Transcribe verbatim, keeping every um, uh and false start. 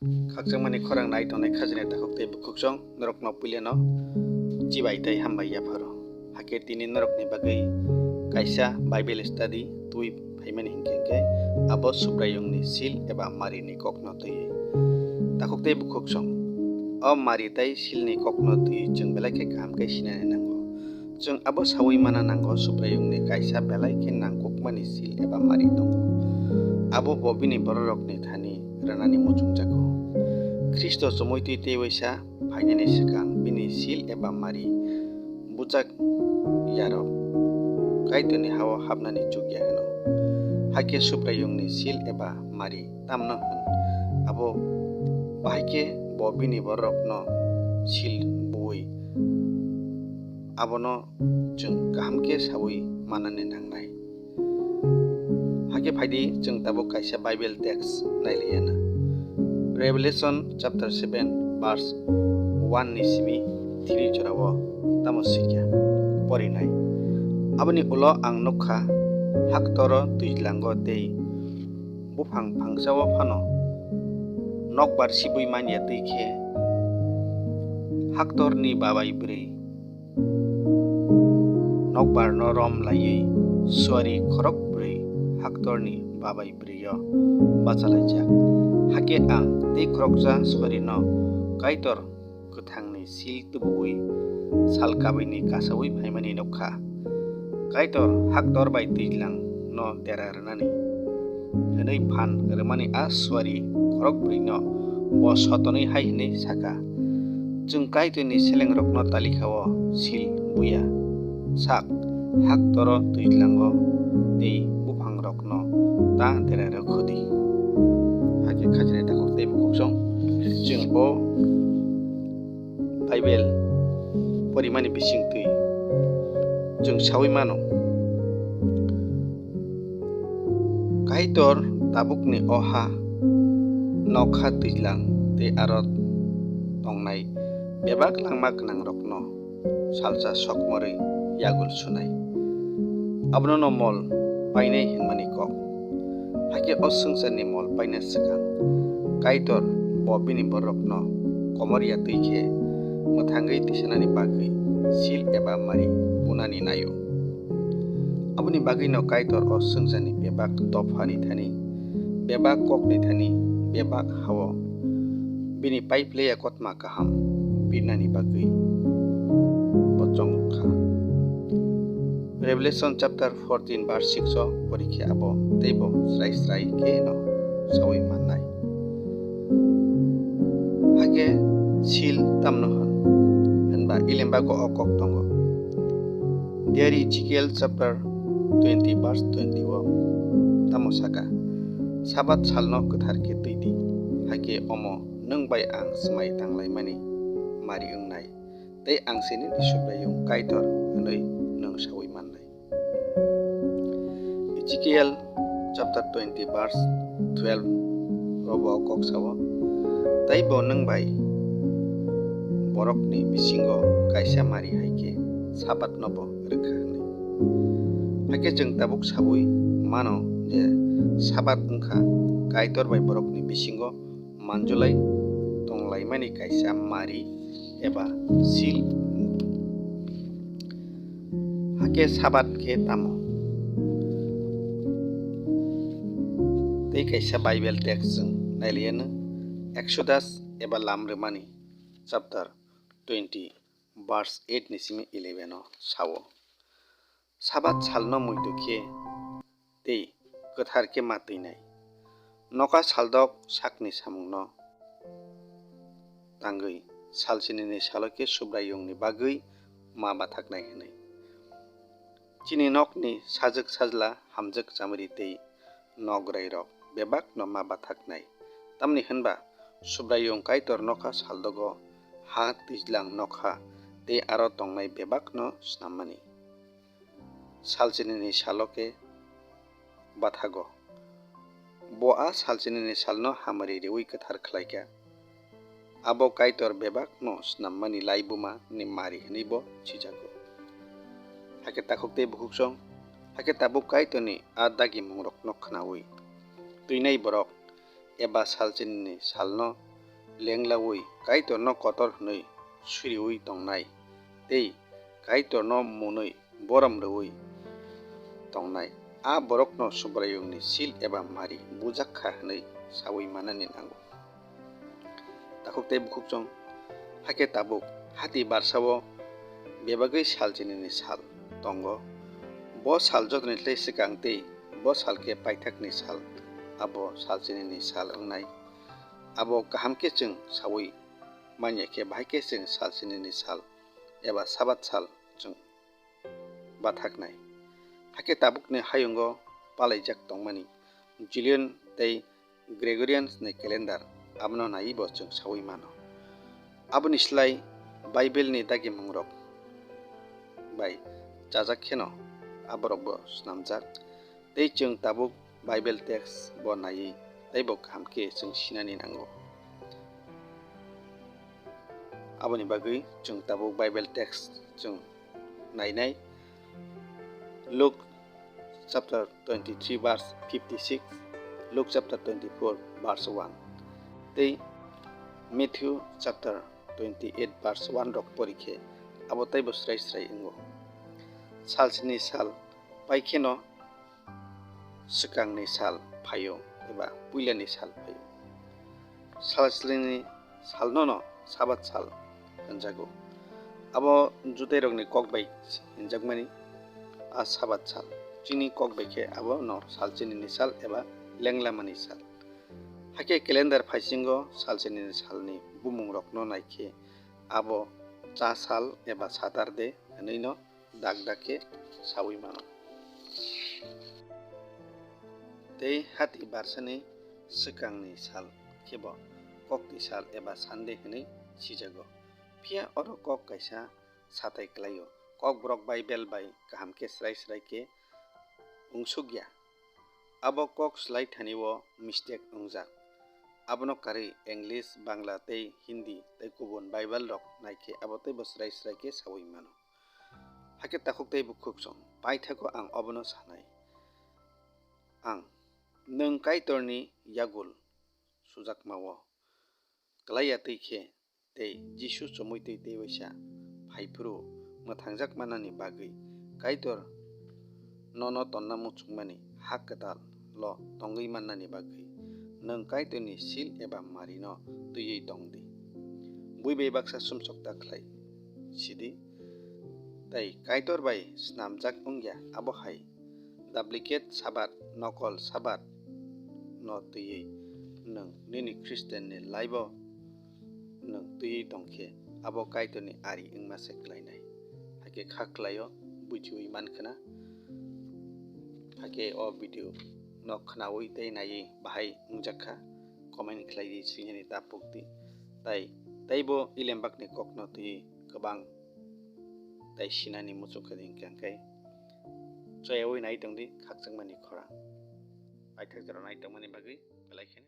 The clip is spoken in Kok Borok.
Khakchangmani khorang nai tongnai khajani takhuk tei bukhuksong norokno puileno chibai tei hambai yapharo. Hakhe tini norokni bagwi kaisa Bible study twi phaimani hinkhe, hinkhe abo Subraiyungni sil eba marini kokno twiwi. Takhuk tei bukhuksong, o mari tei silni kokno twiwi chwng belai khe kaham khe sinani nango. Chwng abo saui mana nango, Subraiyungni kaisa belai khe nangkukmani sil eba mari tongo. Abo bo bini bororokni thani rwnani muchungjago. Khristo chumui twi tei waisa phainani swkang bini sil eba mari bujak yarok Kaitorni hao hapnani chukya hwno. Hakhe Subraiyungni sil eba mari tamno hwn, abo bahai khe bo bini bororokno sil buui abono chwng kaham khe saui manani nangnai. Hakhe phaidi chwng tabuk kaisa Bible text nailaiya na. Revelation chapter seven verse one ni simi three jorao tamo sikya porinai. Aboni ulo ang nukha, haktoro twijlango tei buphang phangsao phano nokbar sibui manya twi khe haktorni babai bwrwi nokbarno rom laiwi suari khorok bwrwi haktorni babai bwrwio bachalaijak. Hakhe ang tei khoroksa suarino Kaitor kwthangni sil tubuwi sal kabuini kasaui phaimani nukha. Kaitor haktor bai twijlangno dera rwnani hwnwi phan rwmani a suari khorok bwrwino bo sotonwi hai hwnwi saka, "Chwng Kaitorni selengrokno talikha-o sil buya sak, haktoro twijlango tei buphangrokno ta dera rwkhwdi." Hakhe khajani takhuk tei bukhuksong chwng o Bible porimani bisingtwi chwng saui mano, Kaitor tabukni o ha nokha twijlang tei aro tongnai bebak langma gwnangrokno salsa sokmorwi yagul sunai. Abono no mol painai hwnmani kok. Hakhe o swngcharni mol paina swkang Kaitor bo bini bororokno komor ya twi khe mwthangwi tisanani bagwi sil eba mari bunani naio. Aboni bagwino Kaitor o swngcharni bebak dophani thani, bebak kokni thani, bebak hao bini paipleya kotma kaham pirnani bagwi bo chongkha. Revelation chapter fourteen verse six o porikhe abo teibo srai srai khe no saui mannai. Hakhe sil tamno hwn, hwnba ilembago o kok tongo. Diari Ezekiel chapter twenty verse twenty o tamo saka, "Sabat salno kwthar khe twi di, hakhe omo nwng bai ang swmai tanglaimani mari wngnai, tei ang se nini Subraiyung Kaitor hwnwi nwng saui mannai." Ezekiel chapter twenty verse twelve robo kok sao, "Tei bo nwng bai borokni bisingo kaisa mari hai khe Sabat no bo rwkha hwnwi." Hakhe chwng tabuk saui mano je Sabat wngkha Kaitor bai borokni bisingo manjulai tonglaimani kaisa mari eba sil. Hakhe Sabat khe tamo? Tei kaisa Bible text chwng nailaiya no, Exodus eba Lam Rwmani chapter twenty verse eight ni simi eleven o sao, "Sabat salno muitu khe tei kwthar khe ma twinai. Nokha saldok sakni samungno tangwi salchinini salo khe Subraiyungni bagwi ma bathaknai hwnwi. Chini nokni sajwk sajla, hamjwk chamri tei nograirok bebakno ma bathaknai. Tamni hwnba Subraiyung Kaitor nokha saldogo ha twijlang nokha tei aro tongnai bebakno snammani salchinini salo khe bathago. Bo a salchinini salno hamari riwi kwthar khlaikha. Abo Kaitor bebakno snammani laibuma ni mari hwnwi bo sijago." Hakhe takhuk tei bukhuksong, hakhe tabuk Kaitorni a dagimungrokno khnaui twinai borok eba salchinini salno lenglaui Kaitorno kotor hwnwi suriui tongnai tei Kaitorno mwnwi borom rwui tongnai, a borokno Subraiyungni sil eba mari bujak kha hwnwi saui manani nango. Takhuk tei bukhuk chwng, hakhe tabuk hati barsao bebagwi salchinini sal tongo. Bo sal jotoni tei swkang tei bo sal khe paithakni sal, abo salchinini sal wngnai. Abo kaham khe chwng saui manya khe bahai khe chwng salchinini sal eba Sabat sal chwng bathaknai. Hakhe tabukni hayungo palaijak tongmani Julian tei Gregorians ni calendar, abono naiwi bo chwng saui mano. Aboni slai Bible ni dagimungrok bai chajak kheno aborok bo snamjak. Tei chwng tabuk Bible text bo naiwi tei bo kaham khe chwng sinani nango. Aboni bagwi chwng tabuk Bible text chwng nainai. Luke chapter twenty-three verse fifty-six, Luke chapter twenty-four verse one, tei Matthew chapter twenty-eight verse one rok pori khe abo teibo srai srai wngo. Salsini sal pai kheno swkangni sal phaio eba puilani sal phaio. Salsini salno no Sabat sal hwnjago. Abo Judairokni kok bai hwnjakmani a Sabat sal. Chini kok bai khe abo no salchinini sal eba lenglamani sal. Hakhe calendar phaisingo salchinini salni bumungrokno naikhe abo cha sal eba Saturday hwnwino dak dak khe saui mano. Tei hati barsani swkangni sal khebo kokti sal eba Sunday hwnwi sijago. Phiya oro kok kaisa satai klaio. Kokborok Bible bai kaham khe srai srai khe wngsukya. Abo kok slai thani o mistake wngjak. Abono karwi English, Bangla tei Hindi tei kubun Bible rok naikhe abo teibo srai srai khe saui mano. Hakhe takhuk tei bukhuk chwng paithago ang obono sanai. Ang nwng Kaitorni yagul sujakma-o klai ya twi khe tei Jisu chumui twi tei waisa phai phuru mwthangjak manani bagwi Kaitor nono tonna muchungmani ha kwtal-o tongwi mannani bagwi nwng Kaitorni sil eba marino twiwi tong di. Bui bai baksa sumsok ta khlai sidi, tei Kaitor bai snamjak wngya, abo hai duplicate Sabat, nokol Sabat no twiwi nwng nini Khristianni life-o nwng twiwi tong khe, abo Kaitorni ari wngma se klainai. Hakhe kha klaio, bujiui man khna. Hakhe o video no khnaui tei naiwi bahai wngjak kha, comment khlai di, swinani ta puk di. Tai teibo Ilembakni kokno twiwi kwbang tai sinani muchuk khe di, hwnkhe hwnkhe choyaui nai tong di khakchangmani khorang. Paithak jora nai tongmani bagwi belai kheno